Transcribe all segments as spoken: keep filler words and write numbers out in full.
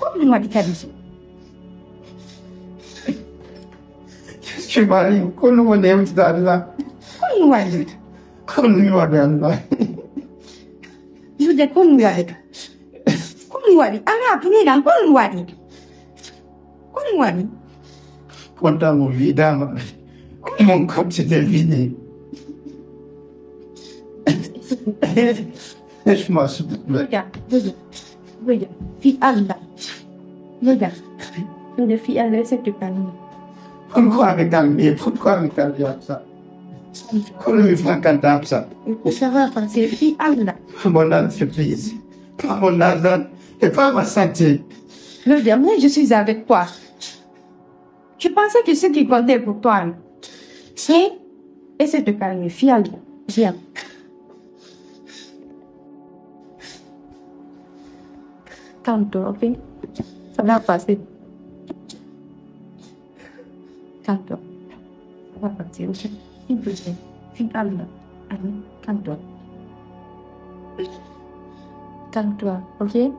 Ko ɗum waɗi kadi? Cumari, ko ɗum woni hewtitaade lan? Ko ɗum waɗi? Ko ɗum waɗi Allah? Jude, ko ɗum waɗi? Ko ɗum waɗi? Alaa, tuniɗan, ko ɗum waɗi? Ko ɗum waɗi? Kontaan mo wiidaama. Ko mon kamsite wiide. Laisse-moi, s'il te plaît. Roja, Roja, Roja, fii Allah. Roja, Roja, fii Allah, essaie de te calmer. Pourquoi me calmer? Pourquoi me calmer comme ça? Pourquoi me faire comme ça? Ça va passer, fii Allah. Pas mon entreprise, pas mon argent, et pas ma santé. Roja, moi, je suis avec toi. Je pensais que ce qui comptait pour toi, c'est essayer de calmer, fii Allah. Viens. Calme-toi, ok? Ça va passer. Calme-toi. Ça va passer, ok? Fii Allah. Calme-toi. Calme-toi, ok?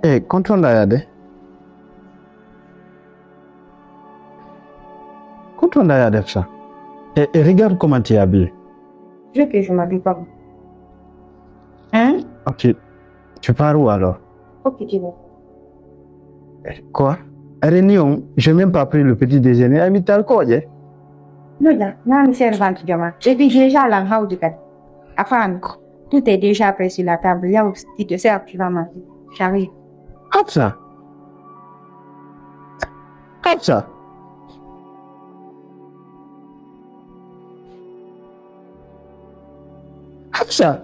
Eh, konton la yaade. Konton la yaade ça. Et, et regarde comment tu es habillé. Je que je m'habille pas. Hein? Ok. Tu pars où alors? Ok, je vais. Quoi? Réunion, j'ai même pas pris le petit déjeuner. Ami tal koje. Loja, nani servante joma. Et puis déjà, lan hawdi kadi. Afan, tout est déjà prêt sur la table. Yaw, si tu te sers, tu vas manger. J'arrive. Hafsa. Hafsa. Hafsa.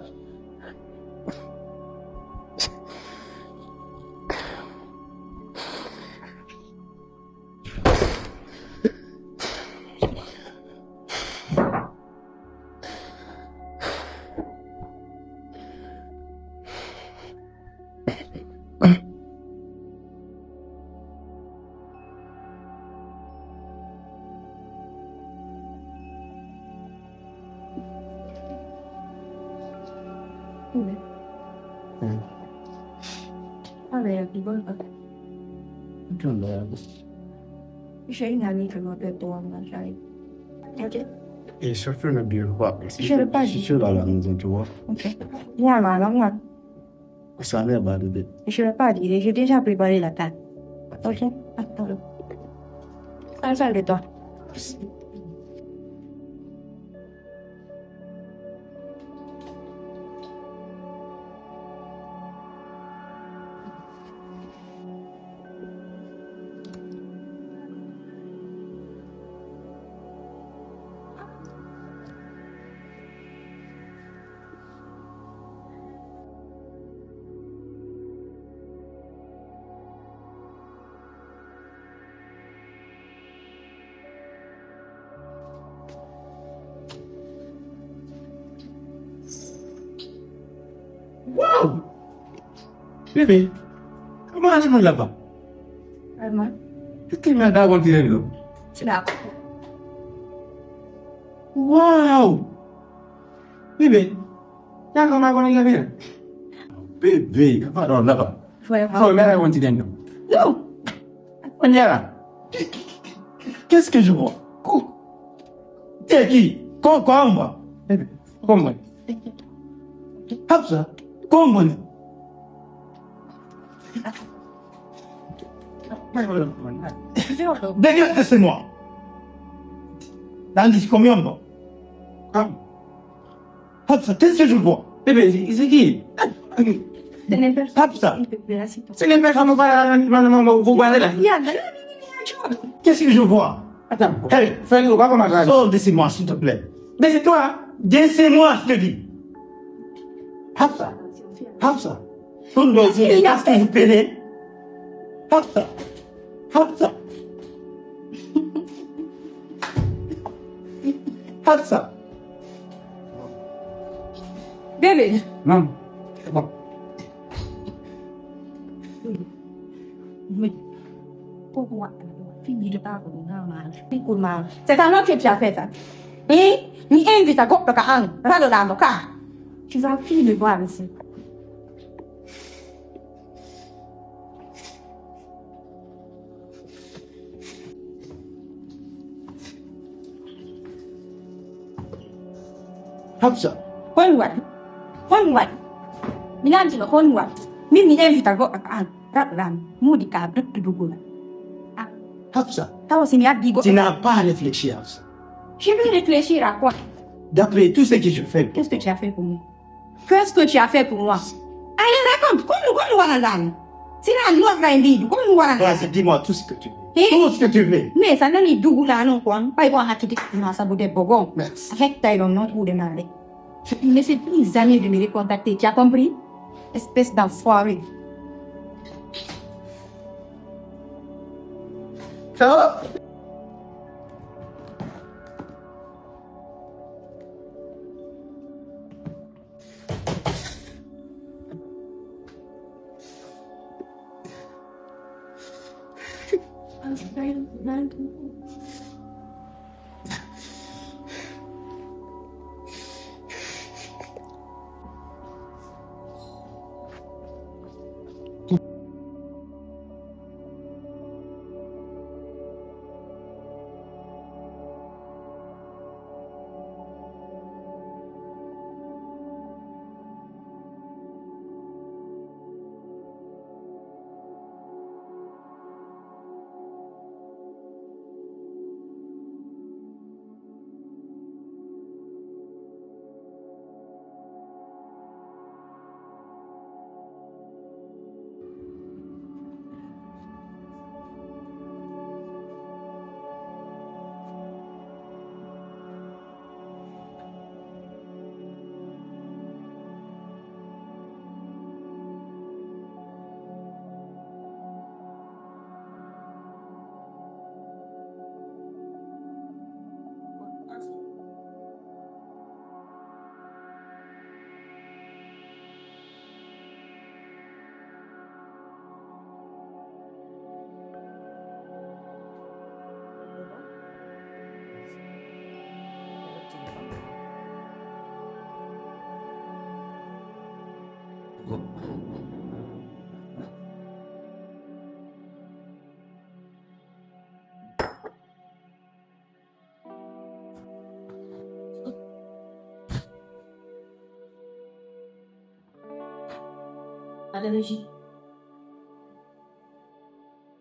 Alhamdulillah. Ishe ina ni kama pepo wa mashai. Okay. Et surtout, n'oublie pas, si tu, si tu es à la maison, tu vois. Ok. Moi, ma, ma, ma. Ça a l'air validé. Je vais pas dire, j'ai déjà préparé la table. Ok? Attends. Installe-toi. Wow! Bébé, comment allons-nous là-bas? Vraiment? Qu'est-ce qu'il m'a raconté là? C'est là. Wow! Bébé, t'as comment qu'on a bien? Bébé, comment on là-bas? Vraiment. Oh, mais on dit non. Non! Onyara, qu'est-ce que je vois? Ko-, t'es qui? Ko-, ko an ba? Ko an ba? Hafsa, ko an ba ne? Dégage de chez moi. Dans dix combien ba? Hafsa, qu'est-ce que je vois? Bébé, c'est, c'est qui? Hafsa. C'est n'importe quoi, vous parlez là. Qu'est-ce que je vois? Attends. Hey, fais-nous pas comme ça. Sors de chez moi, s'il te plaît. Mais c'est toi. De chez moi, je te dis. Hafsa. Hafsa. Tourne le dos, est-ce que vous prenez? Hafsa. Hafsa. Hafsa. Bébé. Non, c'est bon. Fini de parler, non, non, non. Écoute, ma, c'est à moi que tu as fait ça. Hein? Mi invita goɗɗo ka an, raɗoɗaa mo ka. Tu vas finir de voir ici. Hafsa. Ko mi waɗi? Ko mi waɗi? Mi lanndino ko mi waɗi? Min mi invita goɗɗo ka an, raɗɗo lan, muudi ka duttu duguna. Ah. Hafsa. Tawa si mi addi goɗɗo. Tu n'as pas réfléchi, Hafsa. Je vais réfléchir à quoi? D'après tout ce que je fais. Qu'est-ce que tu as fait pour moi? Qu'est-ce que tu as fait pour moi? Allez, raconte. Ko mi, ko mi waɗanɗaa mi? Si naa mi lorra e mbiiɗi, ko mi waɗanɗaa? Vas-y, dis-moi tout ce que tu veux. Eh? Tout ce que tu veux. Mais sa nani duguɗaa non ko an, ɓay ko a hakkiti ma sabu debbo goo. Merci. A hettay ɗon non kuuɗe maa ɗe. Mais c'est plus jamais de me recontacter, tu as compris? Espèce d'enfoiré. Ah. Ada Lucy.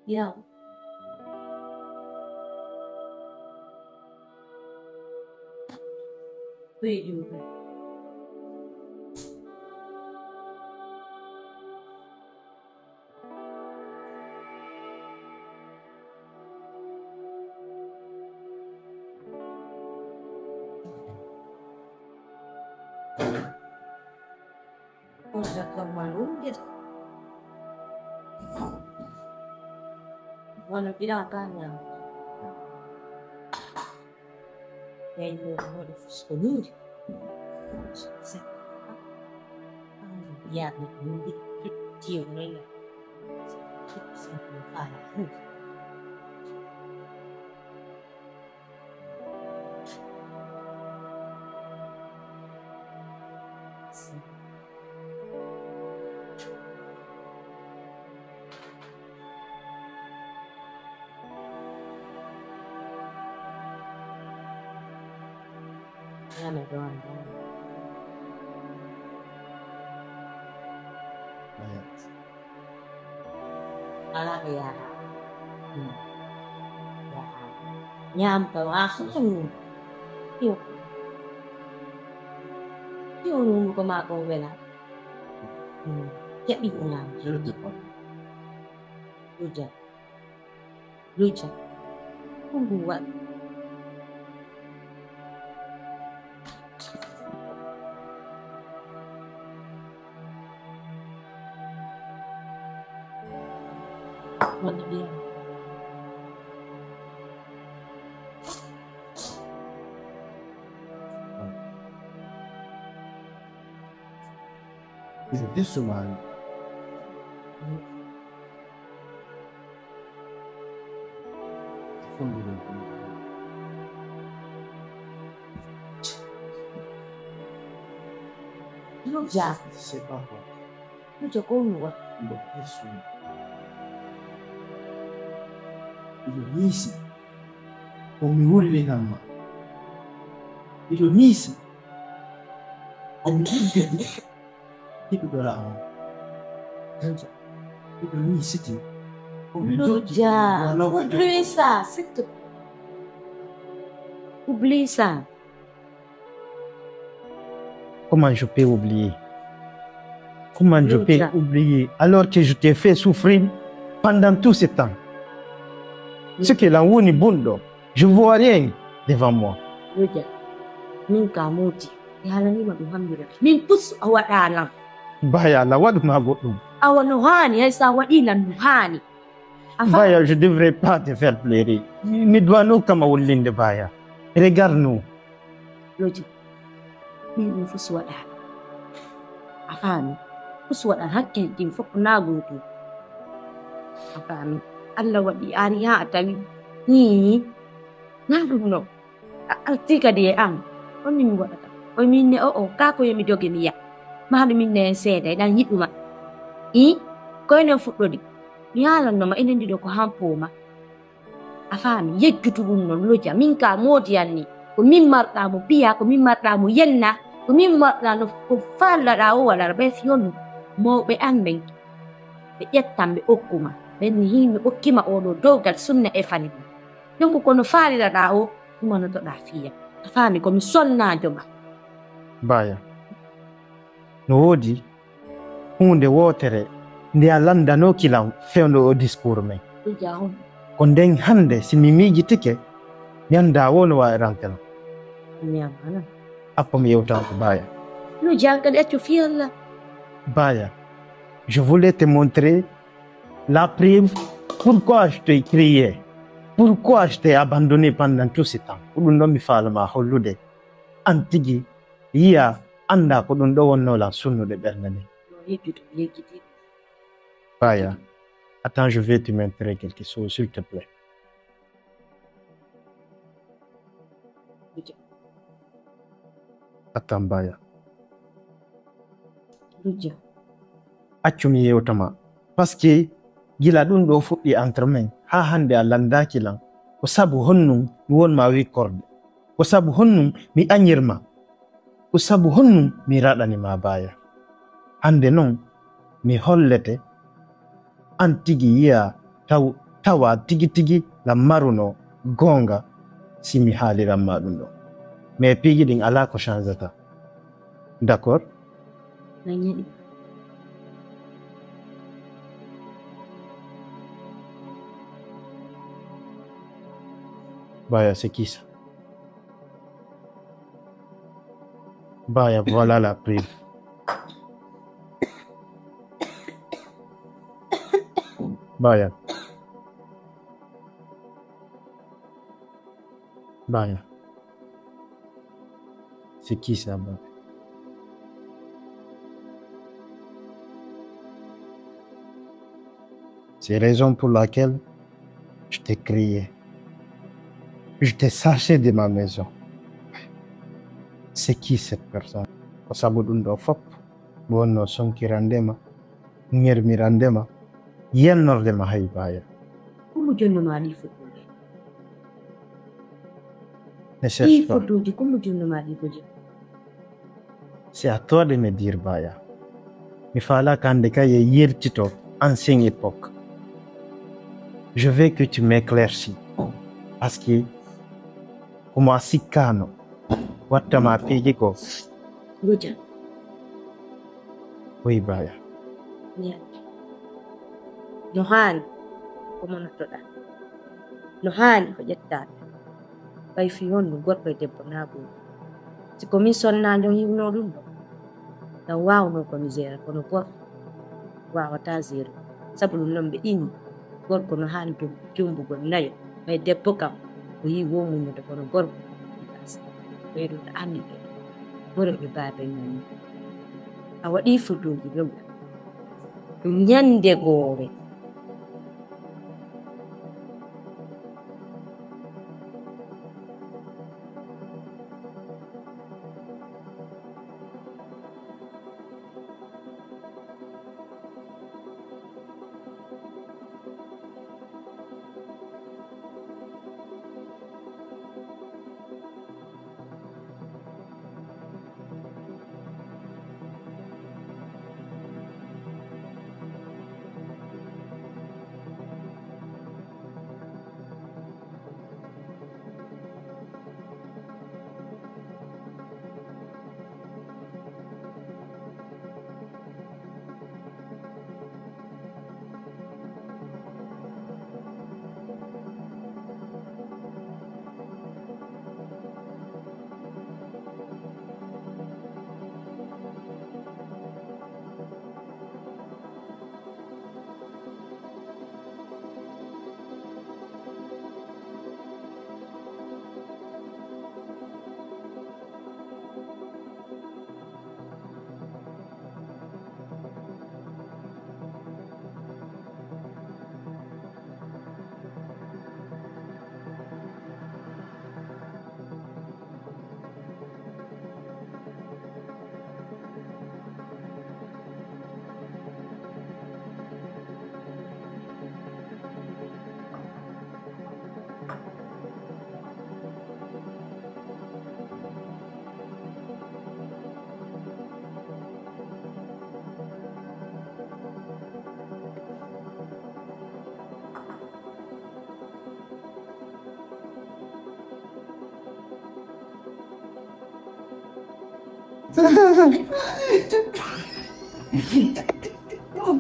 Yaw. Wait, you. Wano ɓiɗa kanya. Yayi mo mo de fuskonuri. Ya mo mo de tiyo nela. Ala ko yaha. Hmm. Yaha. Ñaam ka wa. Hmm. Yo. Yo nunu ko ma ko wela. Hmm. Jaɓi ko ñaam. Luja. Luja. Ko ngu waɗi. Ɓe desumani. Fondire. Luja. C'est pas bon. Luja, ko mi wa. Bon, desumani. Miɗo miisi. Ko mi wullinan ma. Miɗo miisi. Ko mi wullinan. Hiɗuɗo laawol. Hiɗo ni siti. Luja. Oublie ça, s'il te plaît. Oublie ça. Comment je peux oublier? Comment je peux oublier alors que je t'ai fait souffrir pendant tout ce temps? Ce que lan woni bunɗo. Je vois rien devant moi. Luja, min ka mooti. Mi haalaniima ɗum hanndude. Min fus a waɗaa lan. Baya, la waɗu ma goɗɗum. Awa no haani, hay so a waɗii lan no haani. A fa- Baya, je devrais pas te faire pleurer. Mi doit no kama wullinde Baya. Regarde-nous. Luja. Min ɗum fus waɗaa. A faami? Fus waɗaa hakken ɗin fof ko naa gootum. A faami? Allah waɗi a ari haa a tawi. Hii. Naa ɗum no. A artii kadi e an, ko min waɗata? Ko min ne, o'o, kaa ko yo mi doge mi yaha. Maa ɗum min ne en seeday, ɗan yiɗuma. Ii, ko enen fuɗɗodi. Mi haalanno ma, enen ɗiɗo ko hampoo ma. A faami, yejjutu ɗum non, Luja. Min kaa moodi an ni. Ko min marɗaa mo piya, ko min marɗaa mo yenna, ko min marɗaa no ko faalaɗaa o waɗara. Ɓay si yonu, mawɓe an ɓen, ɓe ƴettan ɓe okku ma. Ɓen ni hii mi okki ma oo ɗoo dowgal sunna e fanima. Donc, kono faaliraɗaa o, ɗum wonnotoɗaa fiya. A faami, ko mi sonnaajo ma. Baya, no woodi huunde wootere nde a lanndanooki lan fewndo o discours men. Ko nden hannde, si mi miijitike, mi anndaa woo no waawi rante lan. Appo mi yewtan ko Baya. No jaa kadi accu fiyalla. Baya, je voulais te montrer la preuve pourquoi je t'ai crié, pourquoi je t'ai abandonné pendant tout ce temps. Ko ɗum ɗon mi faala ma hollude. An tigi yiya, annda ko ɗum ɗo wonnoo lan sunnude ɓernde nden. Baya, attends, je vais te montrer quelque chose, s'il te plaît. Attends, Baya. Accu mi yewta ma. Parce que gila ɗum ɗo fuɗɗi entre men, haa hannde a lanndaaki lan. Ko sabu honɗum mi won ma wikkorde? Ko sabu honɗum mi añir ma? Ko sabu honɗum mi raɗani ma Baya? Hannde non, mi hollete an tigi yiya taw, tawa tigi tigi lan maruno goonga si mi haaliran ma ɗum ɗo. Mais piiji ɗin alaa ko chanzata. D'accord? Baya, c'est qui ça? Baya, voilà la preuve. Baya. Baya. C'est qui ça, Baya? C'est raison pour laquelle je t'ai crié. Je t'ai chassé de ma maison. C'est qui cette personne? Ko sabu ɗum ɗo fof, mi wonno sonkirande ma, ŋermirande ma, yelnorde ma hay Baya. Ko mo jonno ma ɗi fof ɗum ɗe? Ne cherche pas. Ɗi fof ɗum ɗi, ko mo jonno ma ɗi ko je? C'est à toi de me dire, Baya. Mi faalaaka hannde kay e yiltito ancienne époque. Je veux que tu m'éclaircis. Parce que ko mo a sikkaano watta ma piiji ko. Goja. Oui, Baya. Ñaandu. No haani ko monotoɗaa. No haani ko ƴettaa. Ɓay fii honno gorko e debbo naagoo? Si ko min sonnaajo hiwnoo ɗum ɗoo, ɗan waawnoo ko mi jeera, kono gorko waawataa jeerude. Sabu ɗum non ɓe inni, gorko no haani jom-, jombugol nayo, ɓay debbo kam, o yii woo muññude, kono gorko, ɓay ɗum ɗo anndi ɓe, worɓe baaben non. A waɗii fuɗuuji ɗum. Ñande goore.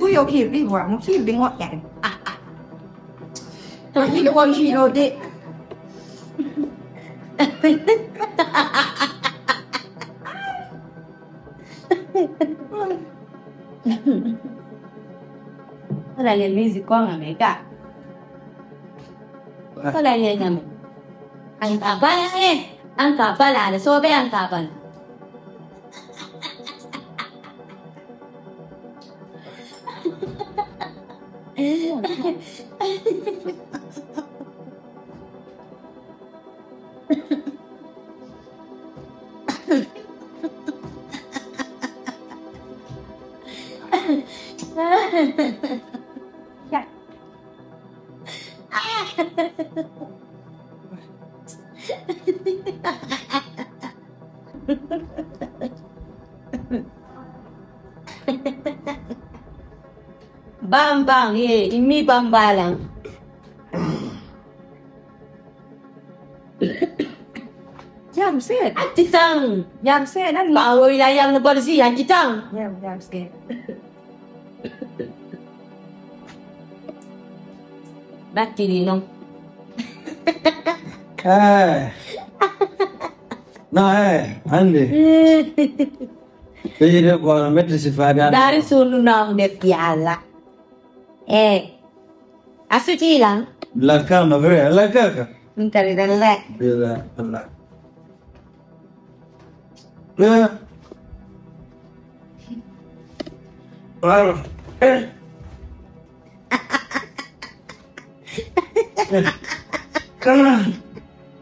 Buyo ki riwa mo ki bi mo yan. Ah, ah. To ki do ki do de. Wala le music ko nga me ka. Wala le nga me. An ka bala, eh. An ka bala, le so be an ka bala. Bang, bang, eh, imi bang balang. Yang sen. Anti tang. Yang sen, an. Bawo ya yang na bolsi, anti tang. Yang, yang sen. Battini non. Eh. No, eh, ande. Ɓe yiɗi ko wano mette si faade an. Dari sunu nam de piala. Eh. Asiti lan. La kama, vrai, la kaka. Ntari dan la. Bila, la. Eh. Claro. Eh.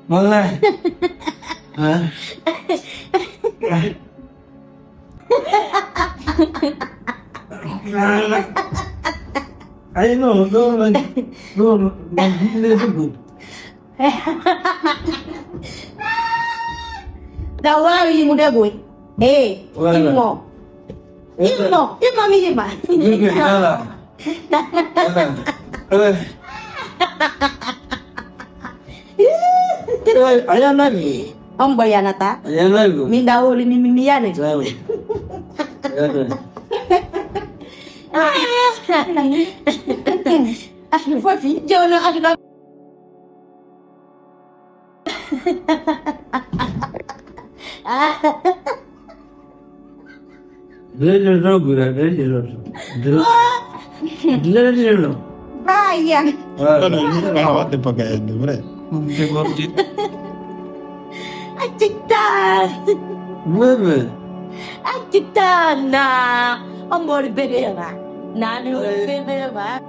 Wallahi. Ah. Ay, no, no, no, no, no, no, no, no, no. Da waawi yimude boy. Eh, wala. Immo. Immo, immo mi yima. Wala. Wala. Eh, a yanani. On boy yanata. A yanani. Min da woli mi, mi, mi yane. Wala. Wala. Fofi, jono ak Leydi no gura, leydi no. Leydi no. Baya. Kono ni ana wadde paga en de vrai. Accitta. Bebe. Akitana, ambori bebera. Nani bebera.